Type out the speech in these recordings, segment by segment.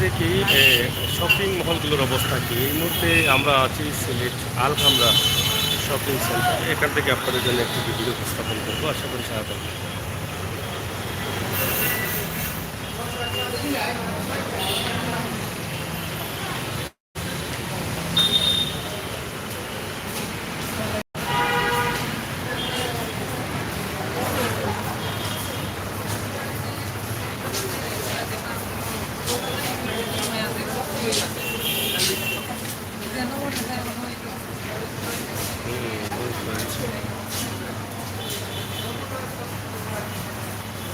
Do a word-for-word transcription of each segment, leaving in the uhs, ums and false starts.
দেখি, এ, শপিং মহলগুলোর অবস্থা কি। এই মুহূর্তে আমরা আছি সিলেট আলহামরা শপিং সেন্টার। এখান থেকে আপনাদের জন্য একটি ভিডিও উপস্থাপন করবো, আশা করি সারা পাবেন।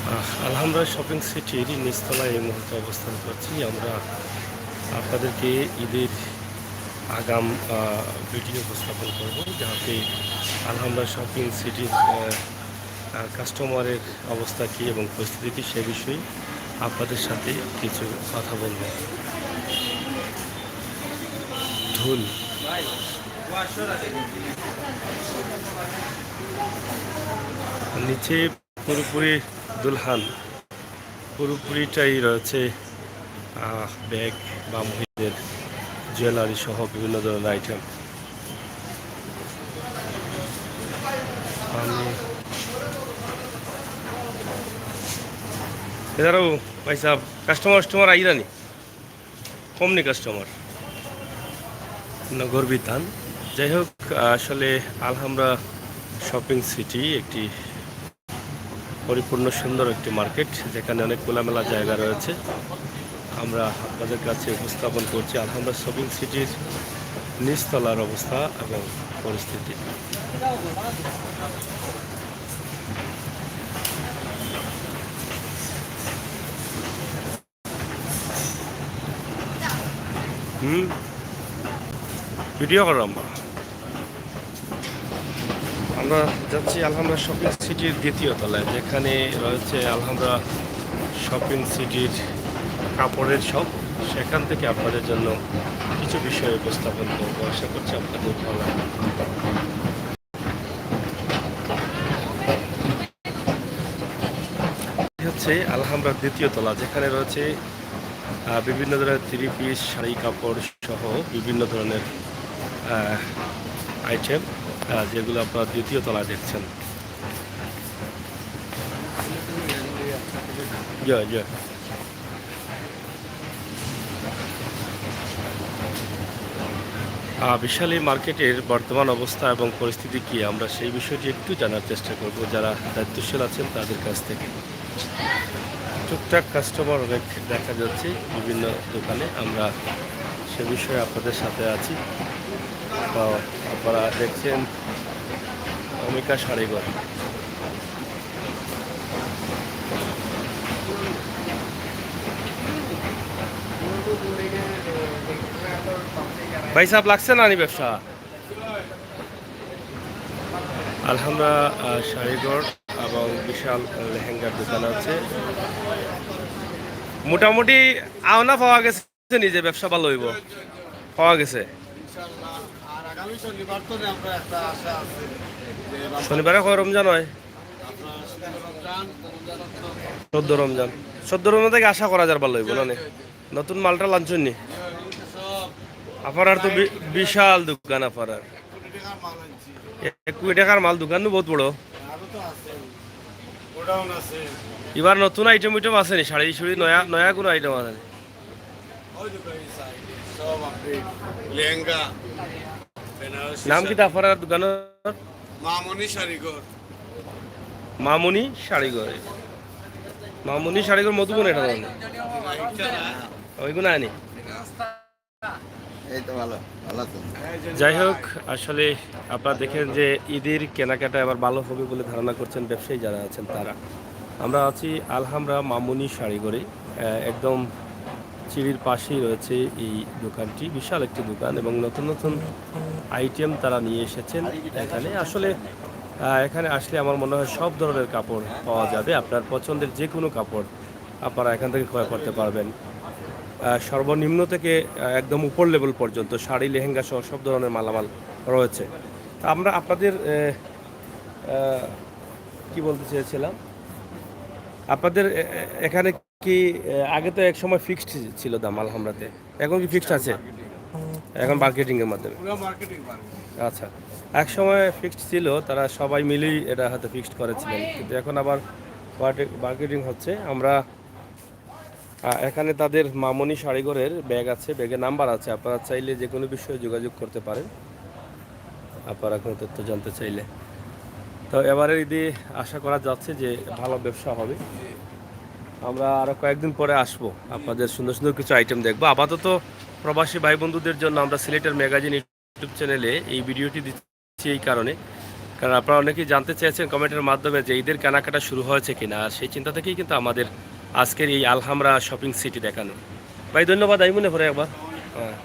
আহ, আলহামরা শপিং সিটির নিচতলায় এই মুহূর্তে অবস্থান করছি। আমরা আপনাদেরকে ঈদের আগাম, আহ, ভিডিও উপস্থাপন করব, যাতে আলহামরা শপিং সিটির, আহ, আহ, কাস্টমারের অবস্থা কী এবং পরিস্থিতি কী, সে বিষয়ে আপনাদের সাথে কিছু কথা বলবো। ধুল। নিচে পুরোপুরি দুলহান, পুরোপুরিটাই রয়েছে, আহ, ব্যাগ বা মহিলাদের জুয়েলারি সহ বিভিন্ন ধরনের আইটেম। আমি, এ দাঁড়াও, ভাই সাহেব, কাস্টমার, কাস্টমার আইরা নি? কম নি কাস্টমার? না, গর্বিত হন। যাই হোক, আসলে আলহামরা শপিং সিটি একটি পরিপূর্ণ সুন্দর একটি মার্কেট, যেখানে অনেক খোলামেলা জায়গা রয়েছে। আমরা আপনাদের কাছে উপস্থাপন করছি আলহামরা শপিং সিটির নিচতলার অবস্থা এবং পরিস্থিতি। হুম, ভিডিও করো আমরা। আমরা যাচ্ছি আলহামরা শপিং সিটির দ্বিতীয় তলায়, যেখানে রয়েছে আলহামরা শপিং সিটির কাপড়ের শপ। সেখান থেকে আপনাদের জন্য কিছু বিষয় উপস্থাপন করবো, আশা করছি আপনাদের ভালো লাগবে। এই হচ্ছে আলহামরার দ্বিতীয় তলা, যেখানে রয়েছে, আহ, বিভিন্ন ধরনের থ্রি পিস, শাড়ি কাপড় সহ বিভিন্ন ধরনের, আহ, আইটেম, আহ, যেগুলো আপনারা দ্বিতীয় তলায় দেখছেন। জি, জি। আহ, বিশাল এই মার্কেটের বর্তমান অবস্থা এবং পরিস্থিতি কি, আমরা সেই বিষয়টি একটু জানার চেষ্টা করব যারা দায়িত্বশীল আছেন তাদের কাছ থেকে। টুকটাক কাস্টমার অনেক দেখা যাচ্ছে বিভিন্ন দোকানে, আমরা সে বিষয়ে আপনাদের সাথে আছি। তো আপনারা দেখছেন অমিকা শাড়িঘর। ভাই সাহেব, লাগছে না নি ব্যবসা? আলহামরা, আহ, শাড়িঘর এবং বিশাল লেহেঙ্গার দোকান আছে। মোটামুটি আওনা পাওয়া গেছে নি যে ব্যবসা ভালো হইব? পাওয়া গেছে। ইনশাআল্লাহ। আর আগামী শনিবার তো আমরা একটা আশা আছে যে বাজার শনিবারে কয় রমজান হয়? আপনার চোদ্দ রমজান। চোদ্দ রমজান। চোদ্দ রমজান থেকে আশা করা যার ভালো হইব না নি? নতুন মালটা লাঞ্চন নি? সব আপারার তো বি-, বিশাল দোকান আপারার। কোটি টাকার মাল আনছি। এক কোটি টাকার মাল দোকান নু বহুত বড়। আরো তো আছে। গোডাউন আছে। এবার নতুন আইটেম উইটেম আছে নি? শাড়ি শুড়ি নয়া, নয়া কোনো আইটেম আছে নি? ওই তো ভাই, সাইডে সব আপনি লেহেঙ্গা, বেনারসি নাম কি শাড়ি। আপারার দোকানের? মামনি শাড়িঘর। মামনি শাড়িঘর। মামনি শাড়িঘর মধুবন এটা ধরনের। ওইগুলো আনি। এই তো ভালো, ভালো আছেন? যাই হোক, আসলে আপনারা দেখেন যে ঈদের কেনাকাটা এবার ভালো হবে বলে ধারণা করছেন ব্যবসায়ী যারা আছেন তারা। আমরা আছি আলহামরা মামুনি শাড়িঘরে, আহ, একদম সিঁড়ির পাশেই রয়েছে এই দোকানটি। বিশাল একটি দোকান এবং নতুন নতুন আইটেম তারা নিয়ে এসেছেন এখানে। আসলে, আহ, এখানে আসলে আমার মনে হয় সব ধরনের কাপড় পাওয়া যাবে। আপনার পছন্দের যে কোনো কাপড় আপনারা এখান থেকে ক্রয় করতে পারবেন। আহ, সর্বনিম্ন থেকে, আহ, একদম উপর লেভেল পর্যন্ত শাড়ি, লেহেঙ্গা সহ সব ধরনের মালামাল রয়েছে। তা আমরা আপনাদের, আহ, আহ, কি বলতে চেয়েছিলাম, আপনাদের এ-, এ-, এখানে কি, আহ, আগে তো এক সময় ফিক্সড ছিল দাম আলহামরাতে, এখন কি ফিক্সড আছে? এখন মার্কেটিং এর মাধ্যমে। আচ্ছা, এক সময় ফিক্সড ছিল, তারা সবাই মিলেই এটা হয়তো ফিক্সড করেছিলেন, কিন্তু এখন আবার মার্কেটিং হচ্ছে। আমরা আহ, এখানে তাদের মামনি শাড়িঘরের ব্যাগ আছে, ব্যাগে নাম্বার আছে। আপনারা চাইলে যে কোনো বিষয়ে যোগাযোগ করতে পারেন, আপনারা কোনো তথ্য জানতে চাইলে। তো এবারে ঈদে আশা করা যাচ্ছে যে ভালো ব্যবসা হবে। আমরা আরও কয়েকদিন পরে আসবো, আপনাদের সুন্দর সুন্দর কিছু আইটেম দেখবো। আপাতত প্রবাসী ভাই বন্ধুদের জন্য আমরা সিলেটের ম্যাগাজিন ইউটিউব চ্যানেলে এই ভিডিওটি দিচ্ছি এই কারণে, কারণ আপনারা অনেকেই জানতে চেয়েছেন কমেন্টের মাধ্যমে যে ঈদের কেনাকাটা শুরু হয়েছে কিনা। আর সেই চিন্তা থেকেই কিন্তু আমাদের আজকের এই আলহামরা শপিং সিটি দেখানো। ভাই, ধন্যবাদ। আই মনে পড়ে একবার। হ্যাঁ।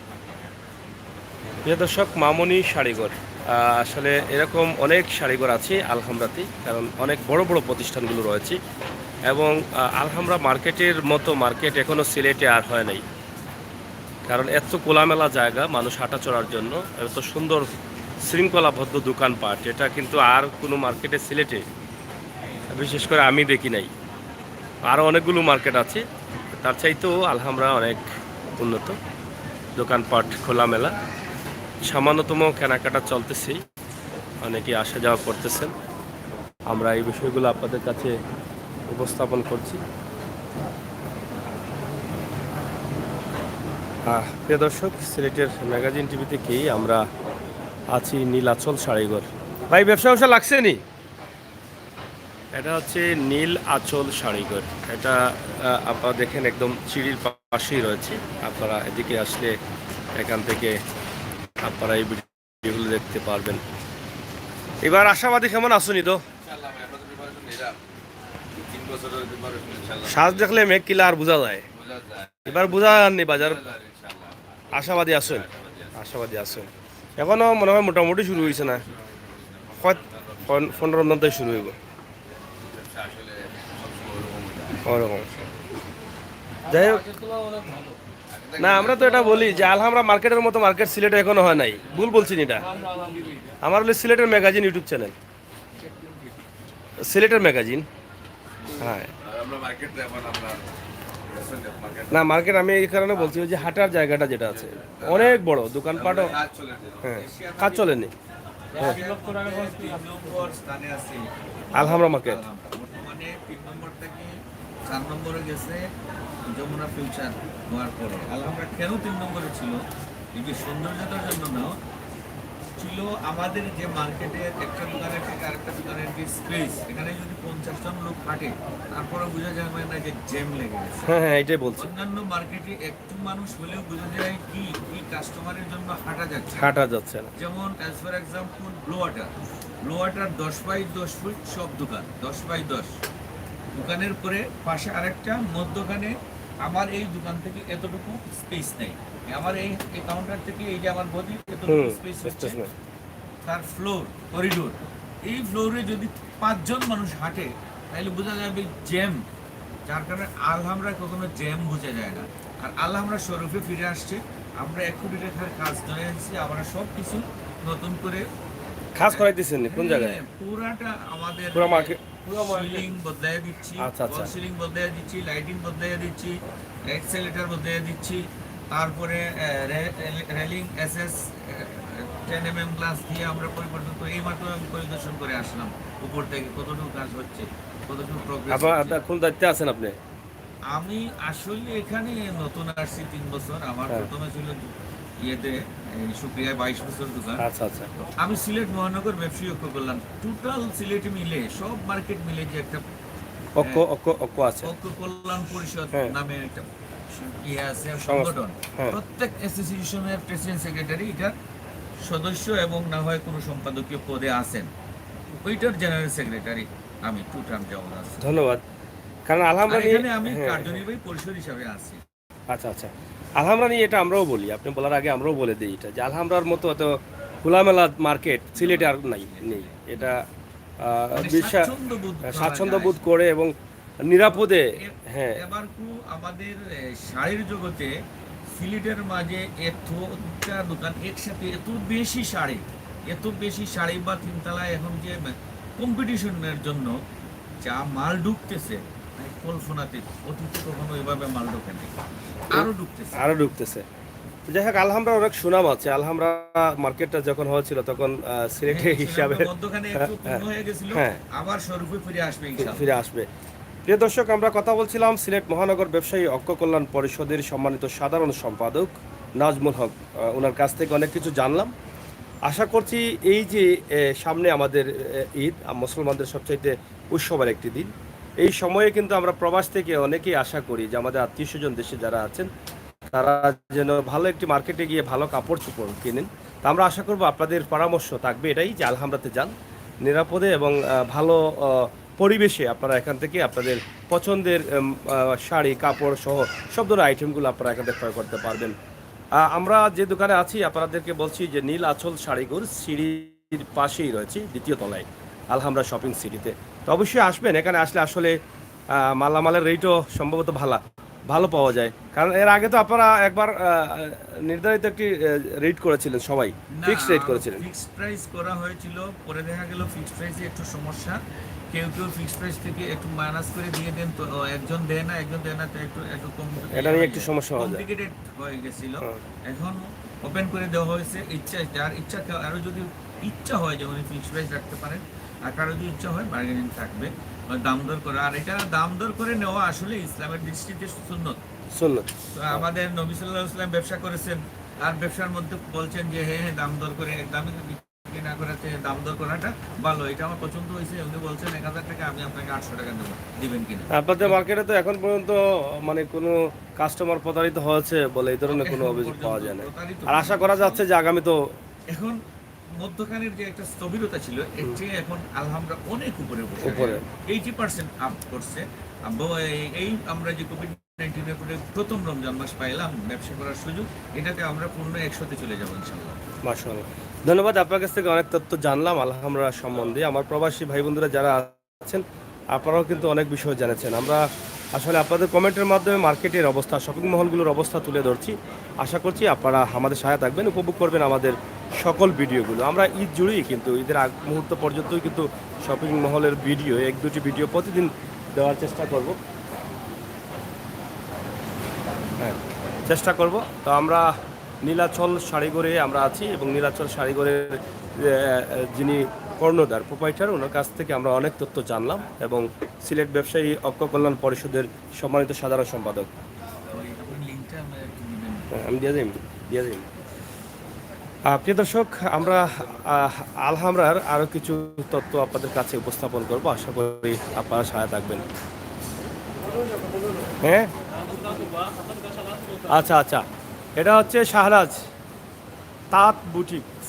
প্রিয় দর্শক, মামনি শাড়িঘর, আহ, আসলে এরকম অনেক শাড়িঘর আছে আলহামরাতে, কারণ অনেক বড় বড় প্রতিষ্ঠানগুলো রয়েছে। এবং আহ, আলহামরা মার্কেটের মতো মার্কেট এখনও সিলেটে আর হয় নাই, কারণ এত খোলামেলা জায়গা মানুষ হাঁটা চলার জন্য, এত সুন্দর শৃঙ্খলাবদ্ধ দোকানপাট, এটা কিন্তু আর কোনো মার্কেটে সিলেটে বিশেষ করে আমি দেখি নাই। আরও অনেকগুলো মার্কেট আছে, তার চাইতেও আলহামরা অনেক উন্নত, দোকানপাট খোলামেলা, সামান্যতম কেনাকাটা চলতেছেই, অনেকে আসা যাওয়া করতেছেন। আমরা এই বিষয়গুলো আপনাদের কাছে উপস্থাপন করছি। আহ, প্রিয় দর্শক, সিলেটের ম্যাগাজিন টিভি থেকেই আমরা আছি নীলাচল শাড়িঘর। ভাই, ব্যবসা ব্যবসা লাগছে নি? এটা হচ্ছে নীল আঁচল শাড়িঘর। এটা, আহ, আপনারা দেখেন, একদম সিঁড়ির পাশেই রয়েছে। আপনারা এদিকে আসলে এখান থেকে আপনারা এই ভিডিওগুলো দেখতে পারবেন। এবার আশাবাদী কেমন আছো নি তো? ইনশাআল্লাহ ভাই, আমরা তো প্রিপারেশন নিলাম। তিন বছরের প্রিপারেশন ইনশাআল্লাহ। সাজ দেখলে মেঘ কিলা আর বোঝা যায়। বোঝা যায়। এবার বোঝা যায়নি বাজার। বোঝা যায় ইনশাআল্লাহ। আশাবাদী আছেন? আশাবাদী আছি। আশাবাদী আছেন। এখনো মনে হয় মোটামুটি শুরু হয়েছে না, কত, পন-, পনেরো মধ্যে শুরু হইব। ব্যবসা আসলে সবসময় ওরকম হয়। ওরকম। যাই হোক, না, আমরা তো এটা বলি যে আলহামরা মার্কেটের মতো মার্কেট সিলেটে এখনো হয় নাই। ভুল বলছি নি এটা? আমার হলো সিলেটের ম্যাগাজিন ইউটিউব চ্যানেল, সিলেটের ম্যাগাজিন। হ্যাঁ। আর আমরা মার্কেট তো এখন আমরা রেস্টুরেন্ট মার্কেট। না, মার্কেট আমি এই কারণে বলছি, ওই যে হাঁটার জায়গাটা যেটা আছে, অনেক বড়, দোকানপাটও। আমরা কাজ চলে না। হ্যাঁ, এশিয়া কাজ চলেনি। হ্যাঁ। তিন নম্বর স্থানে আছে আলহামরা মার্কেট। আলহামরা। বর্তমানে তিন নম্বর থেকে চার নম্বরে গেছে যমুনা ফিউচার হওয়ার পরে। আলহামরা কেন তিন নম্বরে ছিল? এই যে সৌন্দর্যতার জন্য না, ছিল আমাদের যে মার্কেটের একটা দোকানের থেকে আরেকটা দোকানের যে স্পেস, এখানে যদি পঞ্চাশ জন লোক হাঁটে, তারপরে বোঝা যাবে না যে জ্যাম লেগে গেছে। হ্যাঁ, হ্যাঁ, এটাই বলছি। অন্যান্য মার্কেটে একটু মানুষ হলেও বোঝা যায় কি, কি কাস্টমারের জন্য হাঁটা যাচ্ছে। হাঁটা যাচ্ছে না। যেমন, as for example, blue water, blue water দশ বাই দশ ফিট সব দোকান, দশ বাই দশ। দোকানের পরে পাশে আরেকটা, মধ্যখানে আমার এই দোকান থেকে এতটুকু স্পেস নেই, আমার এই, এই কাউন্টার থেকে এই যে আমার বডি এতটুকু হুম, স্পেস হচ্ছে। স্পেস নেই। তার ফ্লোর, করিডোর, এই ফ্লোরে যদি পাঁচজন মানুষ হাঁটে, তাহলে বোঝা যাবে জ্যাম, যার কারণে আলহামরা কখনো জ্যাম বোঝা যায় না। আর আলহামরা শরীফে ফিরে আসছে, আমরা এক কোটি টাকার কাজ ধরে আনছি, আমরা সব কিছু নতুন করে কাজ করাই দিচ্ছেন নি? কোন জায়গায়? হ্যাঁ, পুরাটা আমাদের পুরা মার্কেট? সিলিং বদলাই দিচ্ছি, আচ্ছা, আচ্ছা। ফলস সিলিং বদলাই দিচ্ছি, লাইটিং বদলাই দিচ্ছি, এক্সেলেটর বদলাই দিচ্ছি, তারপরে, আহ, রে-, রে-, রেলিং এসএস, আহ, টেন এমএম গ্লাস দিয়ে আমরা পরিবর্তন করে, এইমাত্র আমি পরিদর্শন করে আসলাম উপর থেকে কতটুকু কাজ হচ্ছে, কতটুকু প্রোগ্রেস আপনার, হচ্ছে। আপনার কোন দায়িত্বে আছেন আপনি? আমি আসলে এখানে নতুন আসছি তিন বছর। আমার হ্যাঁ। প্রথমে ছিল ইয়েতে, এই শুক্রিয়ায় বাইশ বছর দোকান। আচ্ছা, আচ্ছা। তো আমি সিলেট মহানগর ব্যবসায়ী ঐক্য কল্যাণ, টোটাল সিলেট মিলে, সব মার্কেট মিলে যে একটা, ঐক্য, হ্যাঁ, ঐক্য, ঐক্য আছে। ঐক্য কল্যাণ পরিষদ হ্যাঁ। নামে একটা ইয়ে আছে, সংস্থা। সংগঠন। হ্যাঁ। প্রত্যেক অ্যাসোসিয়েশনের প্রেসিডেন্ট সেক্রেটারি এটার সদস্য এবং না হয় কোনো সম্পাদকীয় পদে আছেন, ওইটার জেনারেল সেক্রেটারি আমি টু টার্ম যাবত আছি। ধন্যবাদ। কারণ আলহামরা আর নিয়ে এখানে আমি হ্যাঁ, কার্যনির্বাহী পরিষদ হিসাবে আছি। আচ্ছা, আচ্ছা। আলহামরা নিয়ে এটা আমরাও বলি, আপনি বলার আগে আমরাও বলে দিই এটা, যে আলহামরার মতো এত খোলামেলা মার্কেট সিলেটে আর নাই, নেই। এটা, আহ, মানে, বিশা-, স্বাচ্ছন্দ্য বোধ করা স্বাচ্ছন্দ্য যায়। বোধ করে এবং নিরাপদে, এ-, হ্যাঁ। এবারকু আমাদের, এ, শাড়ির জগতে সিলেটের মাঝে এতটা দোকান একসাথে, এত বেশি শাড়ি, এত বেশি শাড়ি বা তিনতলায় এখন যে কম্পিটিশনের জন্য যা মাল ঢুকতেছে, মানে কল্পনাতীত, অতীতে কখনো এভাবে মাল ঢোকেনি। আরো ঢুকতেছে। আরো ঢুকতেছে। তো যাই হোক, আলহামরার অনেক সুনাম আছে। আলহামরা মার্কেটটা যখন হয়েছিল, তখন আহ, সিলেটে হ্যাঁ, হিসাবে সুনামটা মধ্যখানে একটু হ্যাঁ, পূর্ণ হয়ে গেছিল, হ্যাঁ। আবার সরু হয়ে ফিরে আসবে ইনশাআল্লাহ। ফিরে আসবে। প্রিয় দর্শক, আমরা কথা বলছিলাম সিলেট মহানগর ব্যবসায়ী ঐক্য কল্যাণ পরিষদের সম্মানিত সাধারণ সম্পাদক নাজমুল হক। আহ, ওনার কাছ থেকে অনেক কিছু জানলাম। আশা করছি এই যে এ, সামনে আমাদের এ, ঈদ, আ, মুসলমানদের সবচাইতে উৎসবের একটি দিন। এই সময়ে কিন্তু আমরা প্রবাস থেকে অনেকেই আশা করি যে আমাদের আত্মীয় স্বজন দেশে যারা আছেন, তারা যেন ভালো একটি মার্কেটে গিয়ে ভালো কাপড় চোপড় কিনেন। তা আমরা আশা করব আপনাদের পরামর্শ থাকবে এটাই যে আলহামরাতে যান নিরাপদে এবং আহ, ভালো আহ, পরিবেশে আপনারা এখান থেকে আপনাদের পছন্দের উম, আহ, শাড়ি, কাপড় সহ সব ধরনের আইটেমগুলো আপনারা এখান থেকে ক্রয় করতে পারবেন। আহ, আমরা যে দোকানে আছি আপনাদেরকে বলছি যে নীল আঁচল শাড়িঘর, সিঁড়ির পাশেই রয়েছে, দ্বিতীয় তলায়, আলহামরা শপিং সিটিতে। তো অবশ্যই আসবেন, এখানে আসলে আসলে আহ, মালামালের রেটও সম্ভবত ভালো ভালো পাওয়া যায়, কারণ এর আগে তো আপনারা একবার আহ, নির্ধারিত একটি রেট করেছিলেন, সবাই ফিক্সড রেট করেছিলেন। ফিক্সড প্রাইস করা হয়েছিল, পরে দেখা গেল ফিক্সড প্রাইসে একটু সমস্যা, কেউ কেউ ফিক্সড প্রাইস থেকে একটু মাইনাস করে দিয়ে দেন, তো ও, একজন দেয় না, একজন দেয় না, তো একটু একটু কম এটা নিয়ে একটু সমস্যা হয়ে যায়। কমপ্লিকেটেড হয়ে গেছিল। হ্যাঁ। এখন ওপেন করে দেওয়া হয়েছে, ইচ্ছা, যার ইচ্ছা, কেউ আরো যদি ইচ্ছা হয় যে উনি ফিক্সড প্রাইস রাখতে পারেন, আর কারো যদি ইচ্ছা হয় বার্গেনিং থাকবে, বা দাম দর করা। আর এটা দাম দর করে নেওয়া আসলে ইসলামের দৃষ্টিতে সুন্নত। সুন্নত। তো আমাদের নবী সাল্লাল্লাহু আলাইহি ওয়াসাল্লাম ব্যবসা করেছেন, আর ব্যবসার মধ্যে বলছেন যে হ্যাঁ হ্যাঁ দাম দর করে, এক দামে যদি বিক্রি না করাতে দাম দর করাটা ভালো, এটা আমার পছন্দ হয়েছে, উনি বলছেন এক হাজার টাকা, আমি আপনাকে আটশো টাকা দেবো, দিবেন কিনা? আপনাদের মার্কেটে তো এখন পর্যন্ত মানে কোনো কাস্টমার প্রতারিত হয়েছে বলে এই ধরনের কোনো এখন অভিযোগ পাওয়া পর্যন্ত যায় না। প্রতারিত আর আশা করা যাচ্ছে যে আগামী তো এখন মধ্যখানের যে একটা স্থবিরতা ছিল, এর চেয়ে এখন আলহামরা অনেক উপরে উঠে উপরে। এইটি পার্সেন্ট আপ করছে। আব-, এই, এই আমরা যে কোভিড নাইন্টিনের পরে প্রথম রমজান মাস পাইলাম ব্যবসা করার সুযোগ, এটাতে আমরা পূর্ণ একশোতে চলে যাবো ইনশাল্লাহ। মাশাআল্লাহ, ধন্যবাদ। আপনার কাছ থেকে অনেক তথ্য জানলাম আলহামরা সম্বন্ধে। আমার প্রবাসী ভাই বন্ধুরা যারা আছেন, আপনারাও কিন্তু অনেক বিষয় জানেছেন। আমরা আসলে আপনাদের কমেন্টের মাধ্যমে মার্কেটের অবস্থা, শপিং মহলগুলোর অবস্থা তুলে ধরছি। আশা করছি আপনারা আমাদের সাথে থাকবেন, উপভোগ করবেন আমাদের সকল ভিডিওগুলো। আমরা ঈদ জুড়েই কিন্তু, ঈদের আগ মুহূর্ত পর্যন্তই কিন্তু শপিং মহলের ভিডিও, এক দুটি ভিডিও প্রতিদিন দেওয়ার চেষ্টা করব। হ্যাঁ, চেষ্টা করব। তো আমরা নীলাচল শাড়িঘরে আমরা আছি এবং নীলাচল শাড়িঘরের আহ, যিনি কর্ণধার, প্রোপাইটার, ওনার কাছ থেকে আমরা অনেক তথ্য জানলাম এবং সিলেট ব্যবসায়ী ঐক্য কল্যাণ পরিষদের সম্মানিত সাধারণ সম্পাদক। ওই আপনার লিঙ্কটা আমরা একটু দিবেন। হ্যাঁ, আমি দিয়ে দিই, দিয়ে দিই। আহ, প্রিয় দর্শক, আমরা আহ, আলহামরার আরও কিছু তথ্য আপনাদের কাছে উপস্থাপন করব। আশা করি আপনারা সাথে থাকবেন। হ্যাঁ, আচ্ছা আচ্ছা, এটা হচ্ছে শাহরাজ তাঁত বুটিক্স।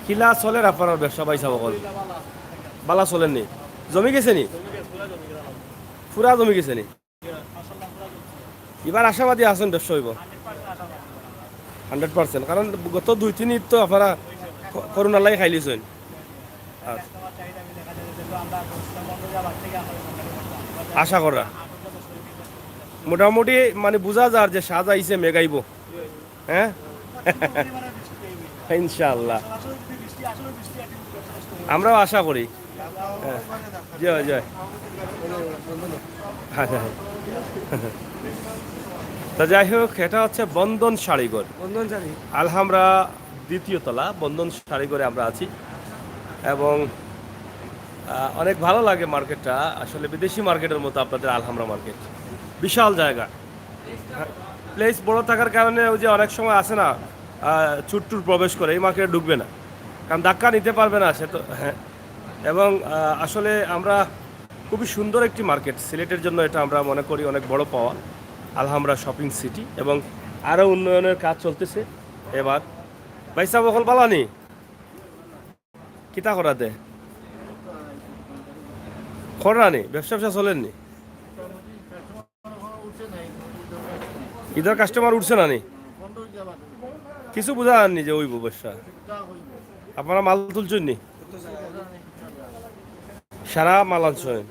কিলা চলের আপনার ব্যবসা, ভাই সাহেব? অকল বালা চলের নি? জমি গেছে নি? পুরা জমি গেছে নি? এবার আশাবাদী আছেন ব্যবসা হইব? Hundred percent. কারণ গত দুই তিন ঈদ তো আপনারা ক-, করোনার লাগি খাইলিছেন। আচ্ছা। আশা করা মোটামুটি মানে বুঝা যার যে সাজ আইছে মেঘ আইব। হ্যাঁ, ইনশাআল্লাহ। আমরাও আশা করি। হ্যাঁ। জয় জয়। হ্যাঁ, হ্যাঁ। তা যাই হোক, এটা হচ্ছে বন্ধন শাড়িঘর, বন্ধন শাড়ি। আলহামরা দ্বিতীয় তলা, বন্ধন শাড়িঘরে আমরা আছি। এবং আহ, অনেক ভালো লাগে মার্কেটটা, আসলে বিদেশি মার্কেটের মতো আপনাদের আলহামরা মার্কেট। বিশাল জায়গা, প্লেস বড় থাকার কারণে ওই যে অনেক সময় আছে না, আহ, চুরটুর প্রবেশ করে, এই মার্কেটে ঢুকবে না, কারণ ধাক্কা নিতে পারবে না সে তো। হ্যাঁ, এবং আহ, আসলে আমরা খুবই সুন্দর একটি মার্কেট, সিলেটের জন্য এটা আমরা মনে করি অনেক বড় পাওয়া, আলহামরা শপিং সিটি। এবং আরও উন্নয়নের কাজ চলতেছে। এবার ভাই সাহেব, অকল বালা নি? কিতা করা দে? খররা নি? ব্যবসা ব্যবসা চলের নি? ঈদর কাস্টমার উঠছে না নি? কিছু বুঝা যার নি যে ওই ব্যবসা। আপনারা মাল তুলছেন নি? সারা মাল আনছেন?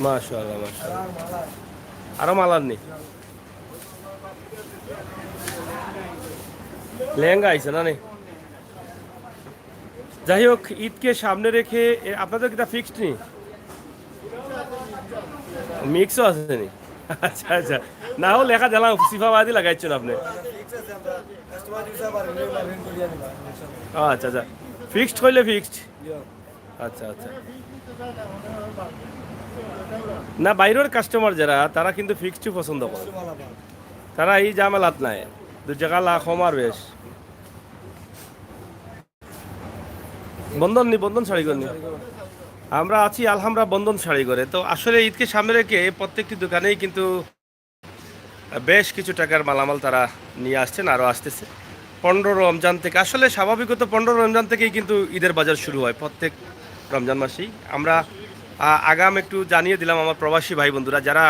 মাশাআল্লাহ, মাশাআল্লাহ। আরো মাল আননি? লেহেঙ্গা আইছে না নি? যাই হোক, ঈদকে সামনে রেখে এ, আপনাদের কিতা ফিক্সড নি? মিক্সও আছে নি? আচ্ছা, আচ্ছা। না হোক, লেখা দিলাম, সিফাবাদি লাগাইছেন আপনি। ও আচ্ছা, আচ্ছা। ফিক্সড কইলে ফিক্সড। আচ্ছা, আচ্ছা। না, বাইরের কাস্টমার যারা, তারা কিন্তু ফিক্সডই পছন্দ করে। তারা এই ঝামেলাত নাই। দুই টাকা লাখ কম আর বেশ। বন্ধন নি, বন্ধন শাড়িঘর নি। আমরা আছি আলহামরা বন্ধন শাড়িঘরে। তো আসলে ঈদকে সামনে রেখে প্রত্যেকটি দোকানেই কিন্তু বেশ কিছু টাকার মালামাল তারা নিয়ে আসছেন, আরও আসতেছে। পনেরো রমজান থেকে, আসলে স্বাভাবিকত পনেরো রমজান থেকেই কিন্তু ঈদের বাজার শুরু হয় প্রত্যেক রমজান মাসেই। আমরা, আ, আগাম একটু জানিয়ে দিলাম আমার প্রবাসী ভাই বন্ধুরা, যারা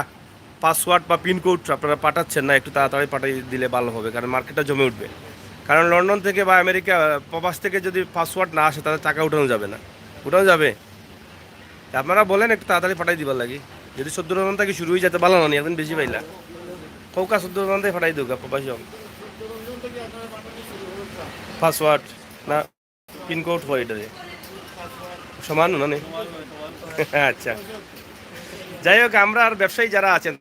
পাসওয়ার্ড বা পিন কোড আপনারা পাঠাচ্ছেন না, একটু তাড়াতাড়ি পাঠিয়ে দিলে ভালো হবে, কারণ মার্কেটটা জমে উঠবে। কারণ লন্ডন থেকে বা আমেরিকা, আ, প্রবাস থেকে যদি পাসওয়ার্ড না আসে, তাহলে টাকা উঠানো যাবে না। উঠানো যাবে? তা আপনারা বলেন একটু তাড়াতাড়ি পাঠাই দিবার লাগি। যদি চোদ্দ রমজান থেকে শুরু হয়ে যায় তো ভালো না নি, একদিন বেশি পাইলা। কউক্কা চোদ্দ রমজান থেকে পাঠাই দেউক্কা, প্রবাসী হন। পাসওয়ার্ড না পিন কোড কয় এটা দিয়ে? সমান না নি? আচ্ছা। যাই হোক, আমরা আর ব্যবসায়ী যারা আছেন,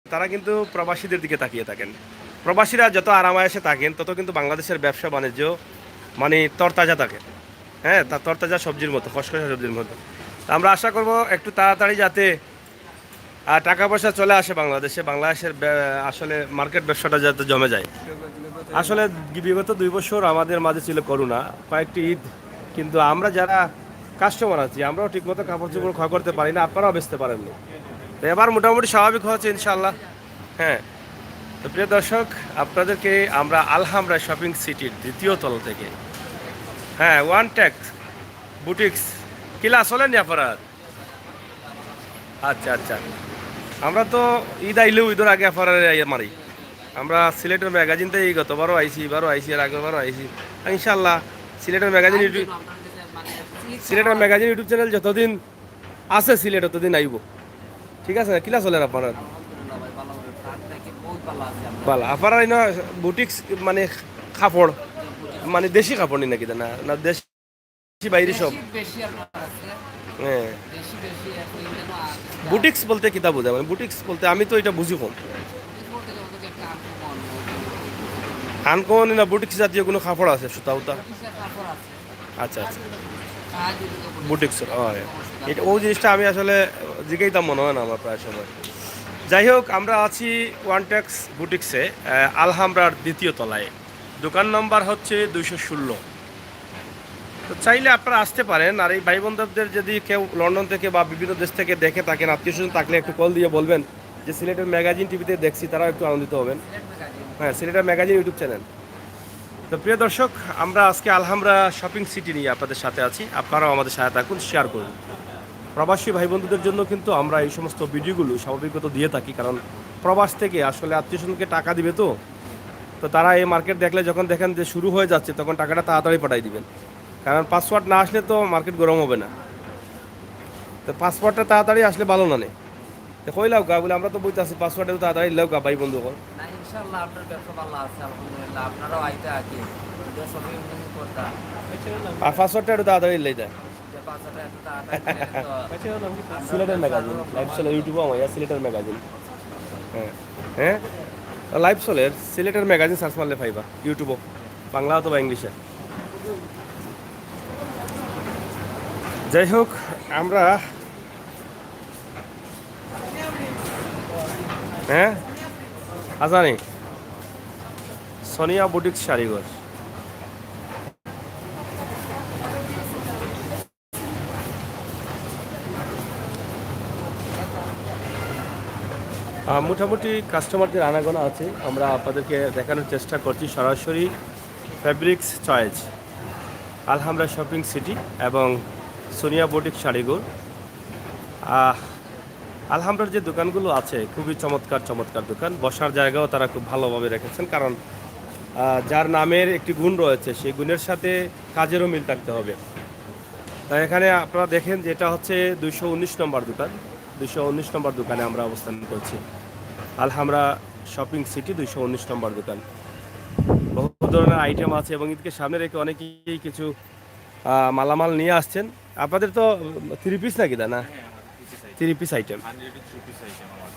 তারা কিন্তু প্রবাসীদের দিকে তাকিয়ে থাকেন। প্রবাসীরা যত আরাম আয়েশে থাকেন, তত কিন্তু বাংলাদেশের ব্যবসা বাণিজ্য মানে তরতাজা থাকে। হ্যাঁ, তা তরতাজা সবজির মতো, খসখসা সবজির মতো। তা আমরা আশা করব একটু তাড়াতাড়ি যাতে, আহ, টাকা পয়সা চলে আসে বাংলাদেশে, বাংলাদেশের ব্য-, আসলে মার্কেট ব্যবসাটা যাতে জমে যায়। আসলে বিগত দুই বছর আমাদের মাঝে ছিল করোনা, কয়েকটি ঈদ, কিন্তু আমরা যারা কাস্টমার আছি, আমরাও ঠিকমতো কাপড় চোপড় ক্রয় করতে পারি না, আপনারাও বেচতে পারেননি। তো এবার মোটামুটি স্বাভাবিক হচ্ছে ইনশাআল্লাহ। হ্যাঁ, তো প্রিয় দর্শক, আপনাদেরকে আমরা আলহামরা শপিং সিটির দ্বিতীয় তলা থেকে, হ্যাঁ, ওয়ান টেক্স বুটিক্স, কিলা চলেন নি আপনারা? আচ্ছা, আচ্ছা। আমরা তো ঈদ আইলেও ঈদের আগে আপনারা ইয়ে মারি। আমরা সিলেটের ম্যাগাজিন তো এই গতবারও আইছি, এবারও আইছি, আর আগেরবারও আইছি। ইনশাআল্লাহ সিলেটের ম্যাগাজিন YouTube, সিলেটের ম্যাগাজিন YouTube চ্যানেল যতদিন আছে সিলেট, ততদিন আইব। ঠিক আছে, কিলা চলের আপনারা? ভালো, আপনারা এই না বুটিক্স মানে কাপড়, মানে দেশি কাপড় নি নাকি? না, না, দেশি বাইরে সব। হ্যাঁ। বুটিক্স বলতে কিতা বোঝায়? মানে বুটিক্স বলতে আমি তো এটা বুঝি কম। আনকমন না, বুটিক্স জাতীয় কোনো কাপড় আছে, সুতা উতা? আচ্ছা, আচ্ছা। বুটিক্স, ও, এটা, ওই জিনিসটা আমি আসলে জিগাইতাম মনে হয় না আমার প্রায় সময়। যাই হোক, আমরা আছি ওয়ান টেক্স বুটিক্সে, আহ, আলহামরার দ্বিতীয় তলায়। দোকান নাম্বার হচ্ছে দুইশো ষোলো। তো চাইলে আপনারা আসতে পারেন। আর এই ভাই বন্ধুদের যদি কেউ লন্ডন থেকে বা বিভিন্ন দেশ থেকে দেখে থাকেন, আত্মীয় স্বজন থাকলে একটু কল দিয়ে বলবেন যে সিলেটের ম্যাগাজিন টিভিতে দেখছি, তারাও একটু আনন্দিত হবেন। হ্যাঁ, সিলেটের ম্যাগাজিন YouTube চ্যানেল। তো প্রিয় দর্শক, আমরা আজকে আলহামরা শপিং সিটি নিয়ে আপনাদের সাথে আছি, আপনারাও আমাদের সাথে থাকুন, শেয়ার করুন। প্রবাসী ভাই বন্ধুদের জন্য কিন্তু আমরা এই সমস্ত ভিডিওগুলো স্বাভাবিকত দিয়ে থাকি, কারণ প্রবাস থেকে আসলে আত্মীয় স্বজনকে টাকা দিবে তো, তো তারা এই মার্কেট দেখলে যখন দেখেন যে শুরু হয়ে যাচ্ছে, তখন টাকাটা তাড়াতাড়ি পাঠাই দিবেন, কারণ পাসওয়ার্ড না আসলে তো মার্কেট গরম হবে না। তো পাসওয়ার্ডটা তাড়াতাড়ি আসলে ভালো না নে। তো কইলাও গা বলে, আমরা তো বইতে আছি, পাসওয়ার্ডটা তাড়াতাড়ি লাও গা ভাই বন্ধু কর। না, ইনশাআল্লাহ আপনার ব্যবসা ভালো আছে, আলহামদুলিল্লাহ। আপনারাও আইতে আগে, ভিডিও শপিং করতা। আর পাসওয়ার্ডটা একটু তাড়াতাড়ি লাই দেয়। যে পাসওয়ার্ডটা একটু তাড়াতাড়ি দিলে তো সিলেটের ম্যাগাজিন, লাইভ চলে YouTube-ও আমার, ইয়া, সিলেটের ম্যাগাজিন। হ্যাঁ, হ্যাঁ, লাইভ চলের, সিলেটের ম্যাগাজিন সার্চ মারলে পাইবা YouTube-ও, বাংলা অথবা ইংলিশে। যাই হোক, আমরা, হ্যাঁ, আজানি সোনিয়া বুটিক শাড়িঘর। আহ, মোটামুটি কাস্টমারদের আনাগোনা আছে, আমরা আপনাদেরকে দেখানোর চেষ্টা করছি সরাসরি ফেব্রিক্স চয়েস, আলহামরা শপিং সিটি এবং সোনিয়া বুটিক শাড়িঘর। আহ, আলহামরার যে দোকানগুলো আছে, খুবই চমৎকার চমৎকার দোকান, বসার জায়গাও তারা খুব ভালোভাবে রেখেছেন, কারণ, আহ, যার নামের একটি গুণ রয়েছে, সেই গুণের সাথে কাজেরও মিল থাকতে হবে। তাই এখানে আপনারা দেখেন যে এটা হচ্ছে দুইশো উনিশ নম্বর দোকান, দুইশো উনিশ নম্বর দোকানে আমরা অবস্থান করছি, আলহামরা শপিং সিটি দুইশো উনিশ নম্বর দোকান। বহু ধরনের আইটেম আছে এবং ঈদকে সামনে রেখে অনেকেই কিছু আহ, মালামাল নিয়ে আসছেন। আপনাদের তো থ্রি পিস নাকি দা, না? Three piece item.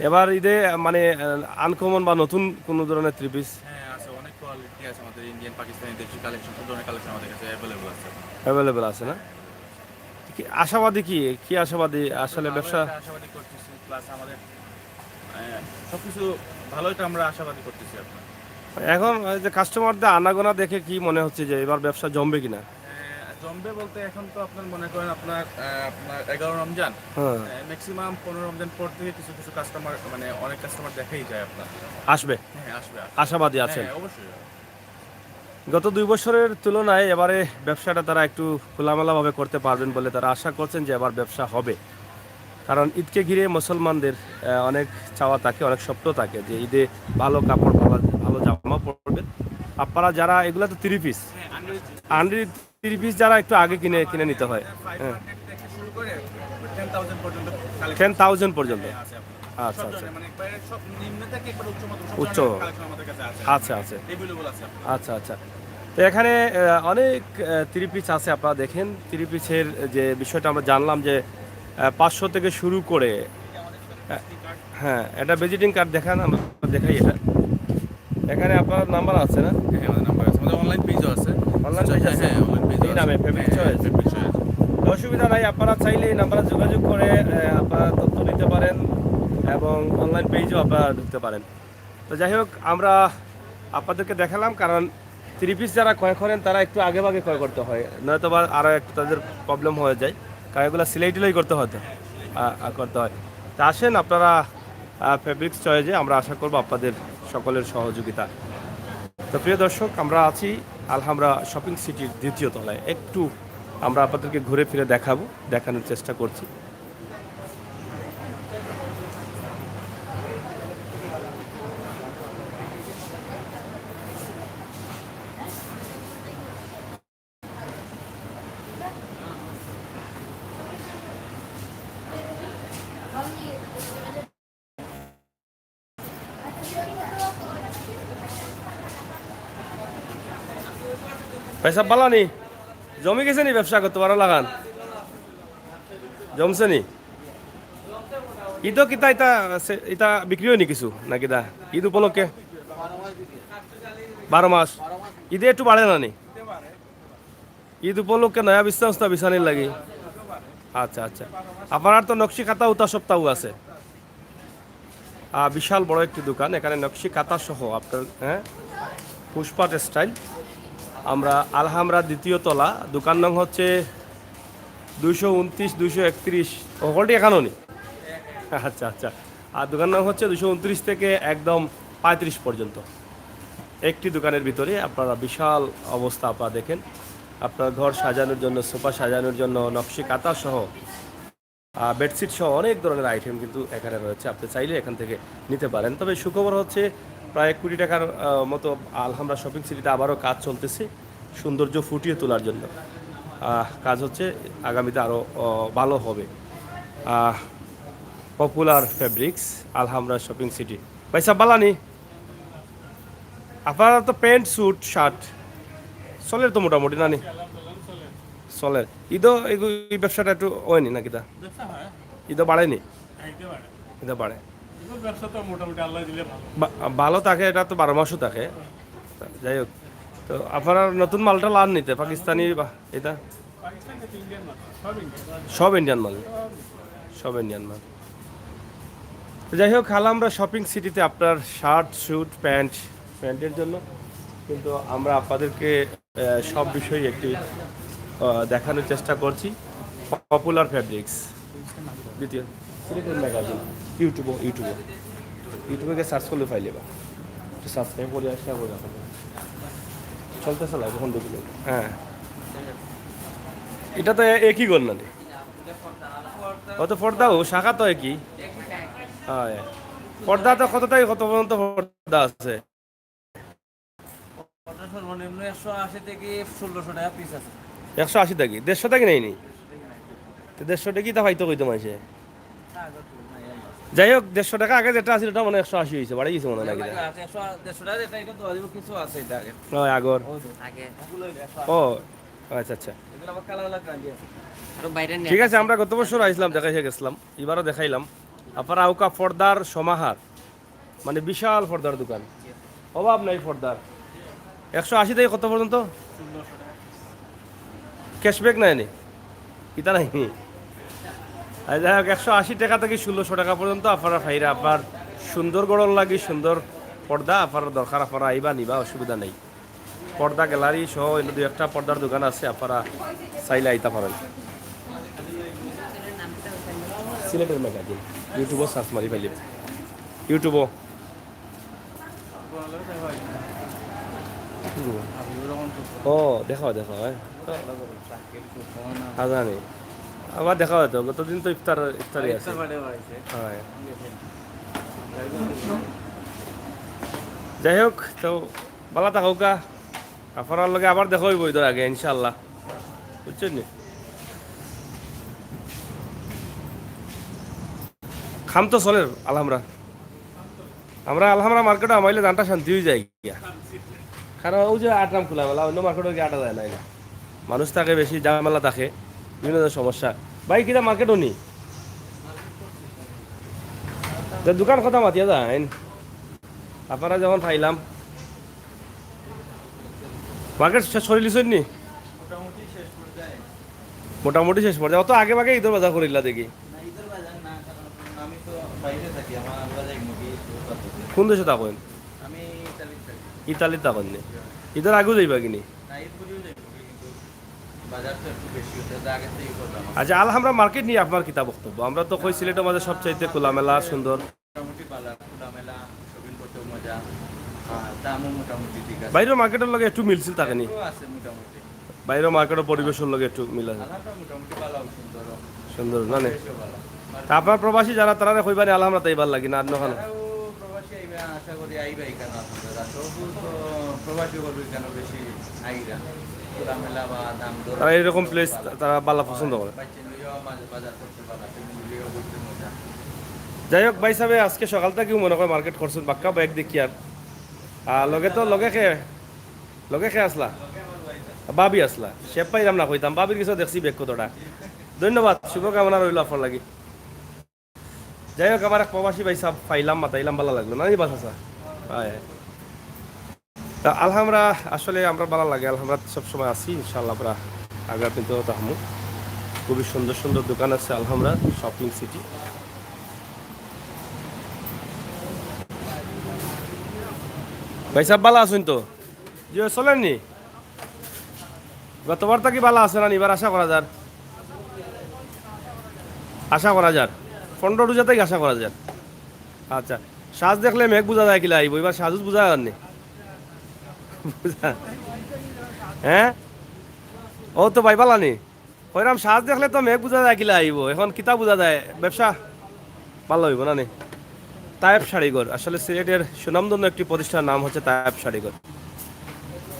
এবার ঈদে, আহ, মানে, আনকমন বা নতুন কোনো ধরনের থ্রি পিস? হ্যাঁ, আছে, অনেক কোয়ালিটি আছে আমাদের। ইন্ডিয়ান, পাকিস্তানি, দেশি কালেকশন, সব ধরনের কালেকশন আমাদের কাছে অ্যাভেলেবল আছে। অ্যাভেলেবল আছে, না? কি আশাবাদী, কি কি আশাবাদী আসলে ব্যবসা? আশাবাদী করতেছি, প্লাস আমাদের আহ, সবকিছু ভালোই তো আমরা আশাবাদী করতেছি আপনার। এখন এই যে কাস্টমারদের আনাগোনা দেখে কি মনে হচ্ছে যে এবার ব্যবসা জমবে কিনা? জমবে বলতে এখন তো আপনার মনে করেন আপনার আহ, আপনার এগারো রমজান, হ্যাঁ। ম্যাক্সিমাম পনেরো রমজান পর থেকে কিছু কিছু কাস্টমার, মানে অনেক কাস্টমার দেখাই যায় আপনার। আসবে। হ্যাঁ, আসবে। আশাবাদী আছেন। হ্যাঁ, অবশ্যই। গত দুই বছরের তুলনায় এবারে ব্যবসাটা তারা একটু খোলামেলাভাবে করতে পারবেন বলে তারা আশা করছেন যে এবার ব্যবসা হবে। কারণ ঈদকে ঘিরে মুসলমানদের আহ, অনেক চাওয়া থাকে, অনেক স্বপ্ন থাকে যে ঈদে ভালো কাপড়, ভালো, ভালো জামা পরবেন। আপনারা যারা, এগুলা তো three piece, under three piece যারা একটু আগে কিনে, কিনে নিতে হয়। হ্যাঁ। থেকে শুরু করে টেন থাউজেন্ড পর্যন্ত টেন থাউজেন্ড পর্যন্ত। আছে আপনার। আচ্ছা, সব আচ্ছা। ধরনের, মানে একবারে সব নিম্ন থেকে একবার উচ্চ মাত্র সব উচ্চ। ধরনের কালেকশন আমাদের কাছে আছে। আচ্ছা, আচ্ছা। অ্যাভেলেবল আছে আপনার। আচ্ছা, আচ্ছা। তো এখানে আহ, অনেক থ্রি পিস আছে, আপনারা দেখেন। থ্রি পিসের যে বিষয়টা আমরা জানলাম যে আহ, পাঁচশো থেকে শুরু করে আহ, হ্যাঁ, এটা ভিজিটিং কার্ড দেখান, আমরা দেখাই এটা। এখানে আপনার নাম্বার আছে, না? হ্যাঁ, আমাদের নাম্বার আছে, আমাদের অনলাইন পেজও আছে। অনলাইন পেজ আছে? হ্যাঁ, অনলাইন পেজ এই নামে, ফেব্রিক চয়েস। Fabric choice. অসুবিধা নাই, আপনারা চাইলে এই নাম্বারে যোগাযোগ করে আহ, আপনারা তথ্য নিতে পারেন এবং অনলাইন পেজও আপনারা ঢুকতে পারেন। তো যাই হোক, আমরা আপনাদেরকে দেখালাম, কারণ থ্রি পিস যারা ক্রয় করেন তারা একটু আগে ভাগে ক্রয় করতে হয়, নয়তো বা আরও একটু তাদের প্রবলেম হয়ে যায়, কারণ এগুলো সিলাই টিলাই করতে হয়তো আ, আ, করতে হয়। তা আসেন আপনারা ফেব্রিক্স চয়েজে, আমরা আশা করব আপনাদের সকলের সহযোগিতা। তো প্রিয় দর্শক, আমরা আছি আলহামরা শপিং সিটির দ্বিতীয় তলায়। একটু আমরা আপনাদেরকে ঘুরে ফিরে দেখাবো, দেখানোর চেষ্টা করছি। ভাই সাহেব, বালা নি? জমি গেছে নি ব্যবসা করতে পারো লাগান? জমছে নি? ঈদও কিতা ইতা আছে, ইতা বিক্রি হয়নি কিছু না কিতা? ঈদ উপলক্ষে? বারো মাস। ঈদে একটু বাড়ে না নি? ঈদ উপলক্ষে নয়া বিছনা উছনা বিছানির লাগি। আচ্ছা, আচ্ছা। আপনার তো নকশি কাঁথা উতা সপ্তাহ আছে। আহ, বিশাল বড় একটি দোকান, এখানে নকশি কাঁথা সহ আপনার, হ্যাঁ, পুষ্পা টেক্সটাইল। আমরা আলহামরা দ্বিতীয় তলা, দোকান নং হচ্ছে দুইশো উনত্রিশ, দুইশো একত্রিশ। ও, হলটি এখানেও নি? আচ্ছা, আচ্ছা। আর দোকান নং হচ্ছে দুইশো উনত্রিশ থেকে একদম পঁয়ত্রিশ পর্যন্ত। একটি দোকানের ভিতরে আপনারা বিশাল অবস্থা আপনারা দেখেন। আপনার ঘর সাজানোর জন্য, সোফা সাজানোর জন্য নকশি কাঁথা সহ, আহ, বেডশিট সহ অনেক ধরনের আইটেম কিন্তু এখানে রয়েছে। আপনি চাইলে এখান থেকে নিতে পারেন। তবে সুখবর হচ্ছে প্রায় এক কোটি টাকার আহ, মতো আলহামরা শপিং সিটিতে আবারও কাজ চলতেছে সৌন্দর্য ফুটিয়ে তোলার জন্য। আহ, কাজ হচ্ছে আগামীতে আরও আহ, ভালো হবে। আহ, পপুলার ফেব্রিক্স, আলহামরা শপিং সিটি। ভাই সাহেব, বালা নি? আপনারা তো প্যান্ট, স্যুট, শার্ট চলের তো মোটামুটি, না নি? চলের। ঈদও এই, এই ব্যবসাটা একটু হয়নি নাকি দা? ঈদও বাড়েনি? ঈদও বাড়ে। ব্যবসা তো মোটামুটি আল্লাহ দিলে ভালো। বা-, ভালো থাকে, এটা তো বারো মাসও থাকে। যাই হোক, তো আপনারা নতুন মালটা লান নিতে, পাকিস্তানি বা এটা? পাকিস্তান থেকে ইন্ডিয়ান মাল, সব ইন্ডিয়ান। সব ইন্ডিয়ান মাল, সব ইন্ডিয়ান মাল। তো যাই হোক, আলহামরা শপিং সিটিতে আপনার শার্ট, স্যুট, প্যান্ট, প্যান্টের জন্য কিন্তু আমরা আপনাদেরকে আহ, সব বিষয়ে একটি আহ, দেখানোর চেষ্টা করছি। পপুলার ফেব্রিক্স, দ্বিতীয় সিলেটের ম্যাগাজিন, ইউটিউবও, ইউটিউবও, ইউটিউবে গিয়ে সার্চ করলে পাইলে বা একটু সাবস্ক্রাইব করে আসলে করে রাখো। চলতেছে লাইভ এখন ঢুকলে। হ্যাঁ, এটা তো এ-, একই গণ না রে। অত পর্দাও শাখা তো একই। হ্যাঁ, পর্দা তো কত থেকে কত পর্যন্ত পর্দা আছে? ওটা সর্বনিম্ন একশো আশি থেকে ষোলোশো টাকা পিস আছে। একশো আশি টাকি, দেড়শো টাকি নেয়নি? তো দেড়শো টাকি তা পাইতো কইতো মাইসে। যাই হোক, দেড়শো টাকা আগে যেটা আছিল, ওটা মানে একশো আশি হয়েছে, বাড়ি গেছে মনে হয় নাকি? আচ্ছা, একশো, দেড়শো টাকা যেটা, এটা তো অল্প কিছু আছে এটা আগে। হয় আগর। ওই তো। আগে। ও, আচ্ছা, আচ্ছা। এগুলো আবার কালার লাগবে আগে। আরো বাইরে নিয়ে ঠিক আছে, আমরা গত বছর আইছিলাম, দেখাইয়া গেছিলাম, এবারও দেখাইলাম। আপারা আউকা পর্দার সমাহার, মানে বিশাল পর্দার দোকান, অভাব নাই পর্দার। একশো আশি থেকে কত পর্যন্ত? ক্যাশব্যাক নাই নি, ইতা নাই নি। আর যাই হোক, একশো আশি টাকা থেকে ষোলোশো টাকা পর্যন্ত আপনারা পাইরা। আপনার সুন্দর ঘরর লাগি সুন্দর পর্দা আপনার দরকার, আপনারা আইবা নিবা, অসুবিধা নেই। পর্দা গ্যালারি সহ অন্য দুই একটা পর্দার দোকান আছে, আপনারা চাইলে আইতা পারেন। সিলেটের ম্যাগাজিন ইউটিউবও সার্চ মারি পাইলে, ইউটিউবও। ও, দেখা হয়, দেখা হয়। হাজানি। আবার দেখা হয়তো, গতদিন তো ইফতার, ইফতারি আছে। হয়। যাই হোক, তো বালা থাকউক্কা। আপনার লগে আবার দেখা হইব ঈদর আগে ইনশাআল্লাহ, বুঝছেন নি? কাম তো চলের আলহামরা। আমরা আলহামরা মার্কেটো হামাইলে জানটা শান্তি হয়ে যায় গিয়া, কারণ ওই যে আটরাম খোলামেলা, অন্য মার্কেটো গিয়া আটা যায় না, না মানুষ থাকে বেশি, ঝামেলা থাকে, বিভিন্ন ধরনের সমস্যা। ভাই, কিতা মার্কেটো নি? তো দোকান কথা মাতিয়া যায়, আপনারা যখন পাইলাম, মার্কেট শেষ করিলিছইন নি? মোটামুটি শেষ পর্যায়ে। অত আগে ভাগে ঈদর বাজার করিলা দেখি। না, ঈদর বাজার না, কারণ আমি তো বাইরে থাকি, আমার আমরা যাই মুভি। কোন দেশো থাকইন? আমি ইতালিত থাকি। ইতালিত থাকইন নি? ঈদর আগেও যাইবা কিনি? না, ঈদ করিও যাই মুভি, কিন্তু বাজার তো একটু বেশি হচ্ছে, তো আগে থেকে করলাম। আচ্ছা, আলহামরা মার্কেট নিয়ে আপনার কিতা বক্তব্য? আমরা তো কই সিলেটের মাঝে সবচাইতে খোলামেলা, সুন্দর। মোটামুটি বালা, খোলামেলা, শপিং করতেও মজা, আর দামও মোটামুটি ঠিক আছে। বাইরের মার্কেটের লগে একটু মিলছিল থাকে নি? একটু আছে মোটামুটি। বাইরের মার্কেটের পরিবেশের লগে একটু মিল আছে। আলহামরা মোটামুটি বালা, সুন্দর। সুন্দর, না নি? বেশও বালা। তা আপনার প্রবাসী যারা, তারা কইবা নি আলহামরা তাই ভালা লাগে না, আর নখানো? তারাও প্রবাসী আইবা, আশা করি আইবা এখানে আপনারা। তো, তো প্রবাসী বলবো এখানে বেশি আইরা। খোলামেলা বা দাম দর। তারা এরকম প্লেস তারা বালা পছন্দ করে। বাচ্চা নিয়েও মাঝে বাজার করতে পারা, ফ্যামিলি নিয়েও ঘুরতে মজা। যাই হোক, ভাই সাহেব আজকে সকাল থাকিউ মনে কয় মার্কেট করছইন, বাক্কা ব্যাগ দেখি আর। আর লগে তো, লগে কে, লগে কে আসলা? ভাবি আসলা, সে পাইলাম না কইতাম, ভাবির কিছু দেখছি ব্যাগ কতটা। ধন্যবাদ, শুভকামনা রইল আপনার লাগি। যাই হোক, আমার এক প্রবাসী ভাই সাহেব পাইলাম, মাতাইলাম, ভালা লাগলো না নি বা চাচা? হয়। তা আলহামরা আসলে আমরা ভালা লাগে, আলহামরা সবসময় আছি, ইনশাআল্লাহ আমরা আগামী দিনও থাকমু। খুবই সুন্দর সুন্দর দোকান আছে আলহামরা শপিং সিটি। ভাই সাহেব ভালা আছইন তো? জি, চলেন নি? গতবার থাকি ভালা আছে না নি? এবার আশা করা যার, আশা করা যার, পনেরো রোজা থাকি আশা করা যার। আচ্ছা, সাজ দেখলে মেঘ বুঝা যায় কিলা আইব, এবার সাজুজ বুঝা যার নি? বুঝা, হ্যাঁ, ও তো ভাই ভালা নি। কইরাম সাজ দেখলে তো মেঘ বুঝা যায় কিলা আইব, এখন কিতা বুঝা যায়? ব্যবসা ভালা অইব না নি? তায়েব শাড়িঘর, আসলে সিলেটের সুনামধন্য একটি প্রতিষ্ঠান, নাম হচ্ছে তায়েব শাড়িঘর।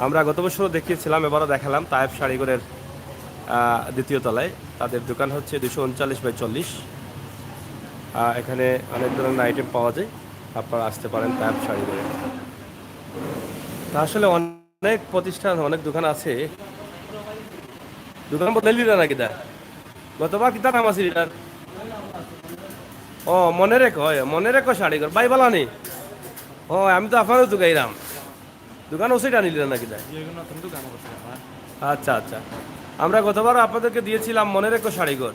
আমরা গত বছরও দেখিয়েছিলাম, এবারও দেখালাম তায়েব শাড়িঘরের, আহ, দ্বিতীয় তলায়। তাদের দোকান হচ্ছে দুশো উনচল্লিশ বাই চল্লিশ। আহ, এখানে অনেক ধরনের আইটেম পাওয়া যায়, আপনারা আসতে পারেন তায়েব শাড়িঘরে। তা আসলে অনেক প্রতিষ্ঠান, অনেক দোকান আছে। দোকান বদলাইলি না কিতা? গতবার কিতা নাম আছিল এটার? ও, মনে রেখো, হয়, মনে রেখো শাড়িঘর। ভাই ভালা নি? ও, আমি তো আপনারও দোকাইরাম। দোকান ওসে টানিলি না কিতা? জি, এগুলো নতুন দোকান করছে আমার। আচ্ছা, আচ্ছা। আমরা গতবার আপনাদেরকে দিয়েছিলাম মনে রেখো শাড়িঘর।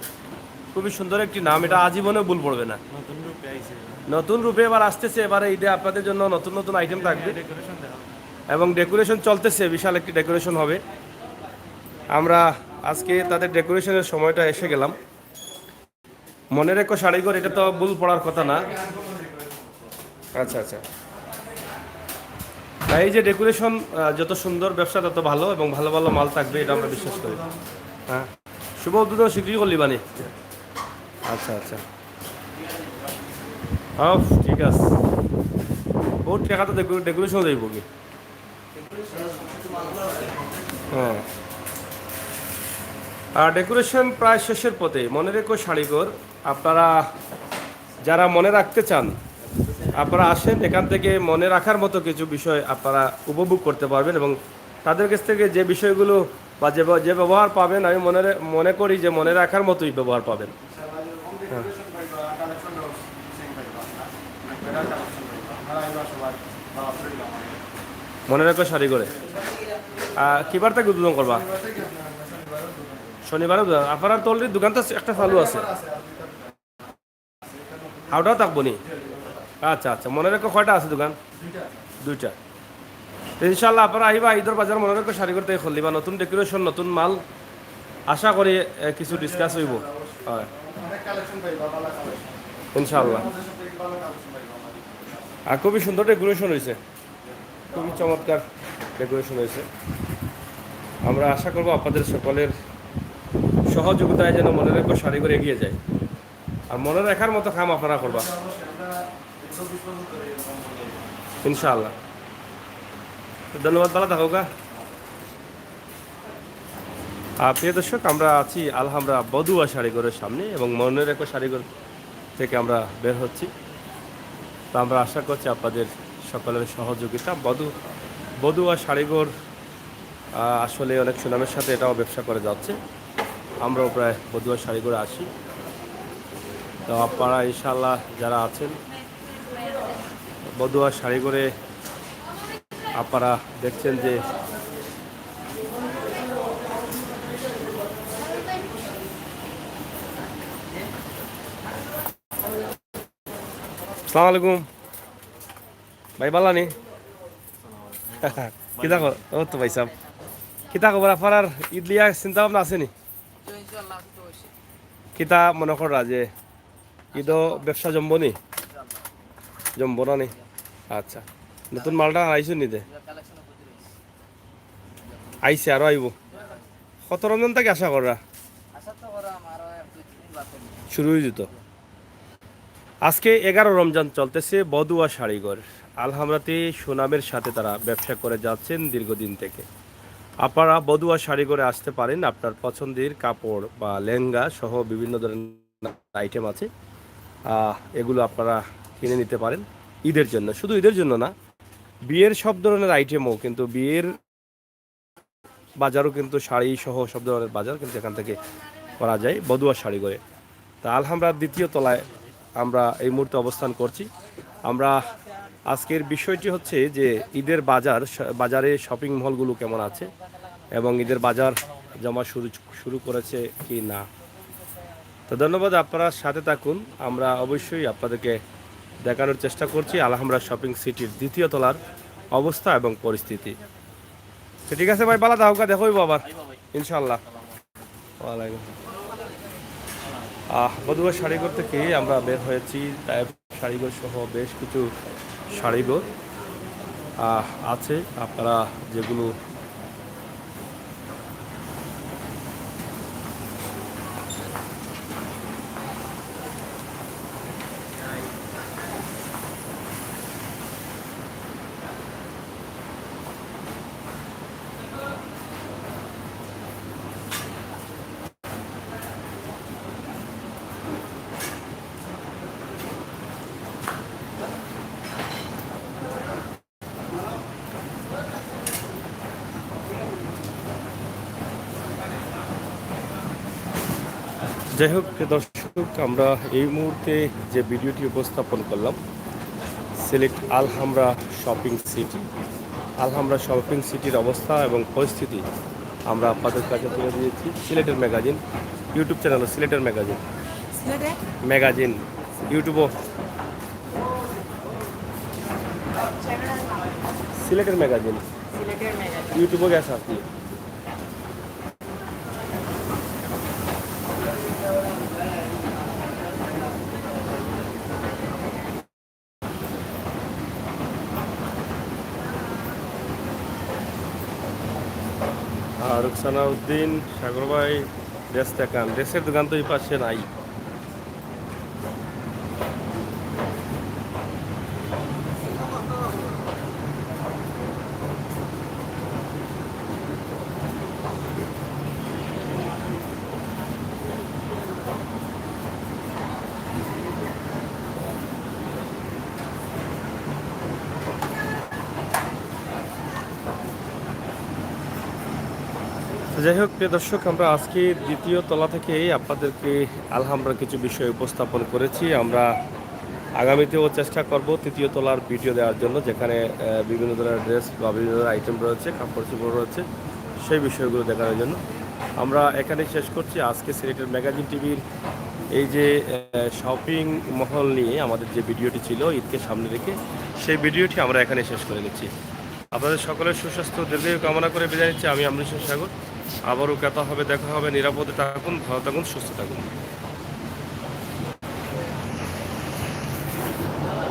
খুবই সুন্দর একটি নাম, এটা আজীবনে ভুল পড়বে না। নতুন রূপে আইছে। নতুন রূপে এবার আসতেছে, এবারে ঈদে আপনাদের জন্য নতুন নতুন আইটেম থাকবে। ডেকোরেশন দেখা। এবং ডেকোরেশন চলতেছে, বিশাল একটি ডেকোরেশন হবে। আমরা আজকে তাদের ডেকোরেশনের সময়টা এসে গেলাম। মনে রেখো শাড়িঘর, এটা তো ভুল পড়ার কথা না। আচ্ছা, আচ্ছা। না, এই যে ডেকোরেশন, আহ, যত সুন্দর, ব্যবসা তত ভালো এবং ভালো ভালো মাল থাকবে, এটা আমরা বিশ্বাস করি। হ্যাঁ, শুভ উদ্বোধন শীঘ্রই করলি বানি। আচ্ছা, আচ্ছা। অফ, ঠিক আছে। বহুত টাকা তো ডেকো-, ডেকোরেশন যাইব কি? হ্যাঁ। আর ডেকোরেশন প্রায় শেষের পথে। মনে রেখো শাড়িঘর, আপনারা যারা মনে রাখতে চান, আপনারা আসেন, এখান থেকে মনে রাখার মতো কিছু বিষয় আপনারা উপভোগ করতে পারবেন এবং তাদের কাছ থেকে যে বিষয়গুলো বা যে ব্য-, যে ব্যবহার পাবেন, আমি মনে রে-, মনে করি যে মনে রাখার মতোই ব্যবহার পাবেন। হ্যাঁ। মনে রাখো শাড়ি করে। আহ, কিবার থেকে উদ্বোধন করবা? শনিবারে উদ্বোধন। আপনার তো already দোকান তো একটা চালু আছে। হাওড়াও থাকবো নি? আচ্ছা, আচ্ছা, মনে রাখো কয়টা আছে দোকান? দুইটা। তো ইনশাআল্লাহ আপনারা আইবা, ঈদর বাজার মনে রাখো শাড়ি করতে খুললিবা, নতুন ডেকোরেশন, নতুন মাল। আশা করি, এ, কিছু ডিসকাস হইব। হয়। ইনশাআল্লাহ। আর খুবই সুন্দর ডেকোরেশন হয়েছে, খুবই চমৎকার ডেকোরেশন হয়েছে। আমরা আশা করব আপনাদের সকলের সহযোগিতায় যেন মনে রাখো শাড়ি করে এগিয়ে যায়। আর মনে রাখার মতো কাম আপনারা করবা ইনশাআল্লাহ। তো ধন্যবাদ, ভালো থাকো গা। আহ, প্রিয় দর্শক, আমরা আছি আলহামরা বদুয়া শাড়িঘরের সামনে এবং মনে রাখো শাড়িঘর থেকে আমরা বের হচ্ছি। তো আমরা আশা করছি আপনাদের সকলের সহযোগিতা। বধু বধুয়া শাড়িঘর, আহ, আসলে অনেক সুনামের সাথে এটাও ব্যবসা করে যাচ্ছে। আমরাও প্রায় বধুয়া শাড়িঘরে আসি। তো আপনারা ইনশাআল্লাহ যারা আছেন বধুয়া শাড়িঘরে, আপনারা দেখছেন যে আসসালামু আলাইকুম। ভাই, ভালা নি? কিতা খবর? ও তো ভাই সাহেব। কিতা খবর? আপনার ঈদ লিয়া চিন্তা ভাবনা আছে নি? কিতা মনে কররা যে ঈদো ব্যবসা জমবো নি? জমবো না নি? আচ্ছা। নতুন মালটা আইছে নি দে? আইছে, আরো আইবো। কত রমজান থেকে আশা কররা? শুরু হয়ে যেত। আজকে এগারো রমজান চলতেছে বদুয়া শাড়িঘর। আলহামরাতে সুনামের সাথে তারা ব্যবসা করে যাচ্ছেন দীর্ঘদিন থেকে। আপনারা বদুয়া শাড়িঘরে আসতে পারেন, আপনার পছন্দের কাপড় বা লেহেঙ্গা সহ বিভিন্ন ধরনের আইটেম আছে। আহ, এগুলো আপনারা কিনে নিতে পারেন ঈদের জন্য, শুধু ঈদের জন্য না, বিয়ের সব ধরনের আইটেমও, কিন্তু বিয়ের বাজারও কিন্তু শাড়ি সহ সব ধরনের বাজার কিন্তু এখান থেকে করা যায় বদুয়া শাড়িঘরে। তা আলহামরার দ্বিতীয় তলায় আমরা এই মুহূর্তে অবস্থান করছি। আমরা আজকের বিষয়টি হচ্ছে যে ঈদের বাজার, শ-, বাজারে শপিং মলগুলো কেমন আছে এবং ঈদের বাজার জমা শুরু, শুরু করেছে কি না। তো ধন্যবাদ, আপনারা সাথে থাকুন, আমরা অবশ্যই আপনাদেরকে দেখানোর চেষ্টা করছি আলহামরা শপিং সিটির দ্বিতীয় তলার অবস্থা এবং পরিস্থিতি। তো ঠিক আছে ভাই, ভালা থাকো গা, দেখা হইব আবার ইনশাআল্লাহ। ওয়ালাইকুম। আহ, বদুয়া শাড়িঘর থেকে আমরা বের হয়েছি, তাই শাড়িঘর সহ বেশ কিছু শাড়িঘর, আহ, আছে, আপনারা যেগুলো যাই হোক, প্রিয় দর্শক, আমরা এই মুহূর্তে যে ভিডিওটি উপস্থাপন করলাম সিলেট আলহামরা শপিং সিটি, আলহামরা শপিং সিটির অবস্থা এবং পরিস্থিতি আমরা আপনাদের কাছে তুলে দিয়েছি সিলেটের ম্যাগাজিন, ইউটিউব চ্যানেল সিলেটের ম্যাগাজিন। সিলেটের? ম্যাগাজিন, ইউটিউবও সিলেটের ম্যাগাজিন। সিলেটের ম্যাগাজিন। ইউটিউবও গেছে আপনি। আর রুকসানা উদ্দিন, সাগর ভাই, ড্রেস দেখান। ড্রেসের দোকান তো এই পাশে নাই। তো যাই হোক, প্রিয় দর্শক, আমরা আজকে দ্বিতীয় তলা থেকে আপনাদেরকে আলহামরার কিছু বিষয় উপস্থাপন করেছি। আমরা আগামীতেও চেষ্টা করব তৃতীয় তলার ভিডিও দেওয়ার জন্য, যেখানে আহ, বিভিন্ন ধরনের ড্রেস বা বিভিন্ন ধরনের আইটেম রয়েছে, কাপড় চোপড় রয়েছে, সেই বিষয়গুলো দেখানোর জন্য। আমরা এখানে শেষ করছি আজকে সিলেটের ম্যাগাজিন টিভির এই যে শপিং মহল নিয়ে আমাদের যে ভিডিওটি ছিল ঈদকে সামনে রেখে, সেই ভিডিওটি আমরা এখানে শেষ করে নিচ্ছি। আপনাদের সকলের সুস্বাস্থ্য দীর্ঘায়ু কামনা করে বিদায় নিচ্ছি। আমি আমৃষণ সাগর। আবারও কথা হবে, দেখা হবে। নিরাপদে থাকুন, ভালো থাকুন, সুস্থ থাকুন।